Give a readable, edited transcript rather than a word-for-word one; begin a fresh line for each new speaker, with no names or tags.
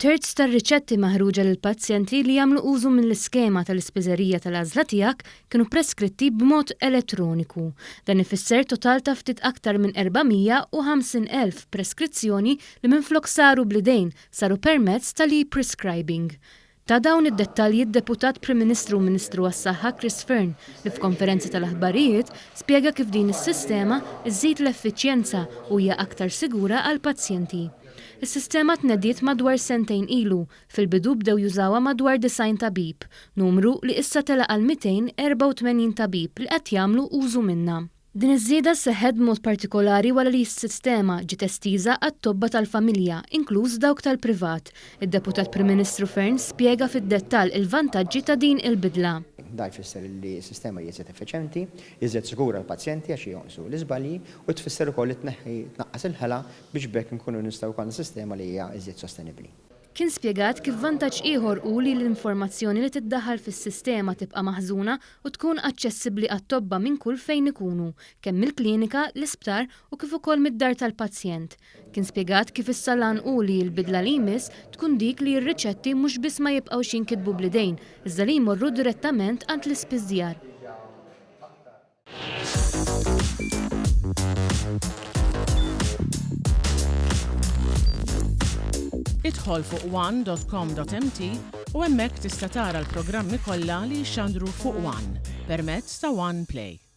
Terz tar-riċetti maħruġa lil pazjenti li jagħmlu użu mill-iskema tal-ispiżerija tal-għażla tiegħek kienu preskritti b'mod elettroniku. Dan ifisser total ta' ftit aktar minn 450,000 preskrizzjoni li minflok saru bl-idejn, saru permezz tal-e-prescribing. Ta dawn id-dettalji d-Deputat Prim Ministru u Ministru għas-Saħħa Chris Fearne li f'konferenza tal-aħbarijiet spjega kif din is-sistema żżid l-effiċjenza u hija aktar sigura għall-pazjenti. Is-sistema tnediet madwar sentejn ilu, fil-bidu bdew jużawha madwar 90 tabib, numru li issa tela' għal 284 tabib li qed jagħmlu użu minnha. Din iż-żieda seħħet b'mod partikolari wara li s-sistema ġiet estiża għat-tobba tal-familja, inkluż dawk tal-privat. Id-Deputat Prim Ministru Fearne spjega fid-dettall il-vantaġġi ta' din il-bidla.
Dan jfisser li s-sistema hija iżjed effiċjenti, iżjed sigura għall-pazjenti għax jonqsu l-iżbalji u tfisser ukoll li tneħħi tnaqqas il-ħela biex b'hekk inkunu nistgħu jkollna sistema li hija iżjed sostenibbli.
Kien spjegat kif vantaġġ ieħor hu li l-informazzjoni li tiddaħħal fis-sistema tibqa' maħżuna u tkun aċċessibbli għat-tobba minn kull fejn ikunu, kemm mill-klinika, l-isptar u kif ukoll mid-dar tal-pazjent. Kien spjegat kif issa l-għan hu li l-bidla li jmiss tkun dik li r-riċetti mhux biss ma jibqgħux jinkitbu bl-idejn, iżda li jmorru direttament għand l-ispiżjar.
Idħol fuq one.com.mt u hemmhekk tista' tara l-programmi kollha li jixxandru fuq One permezz ta' One Play.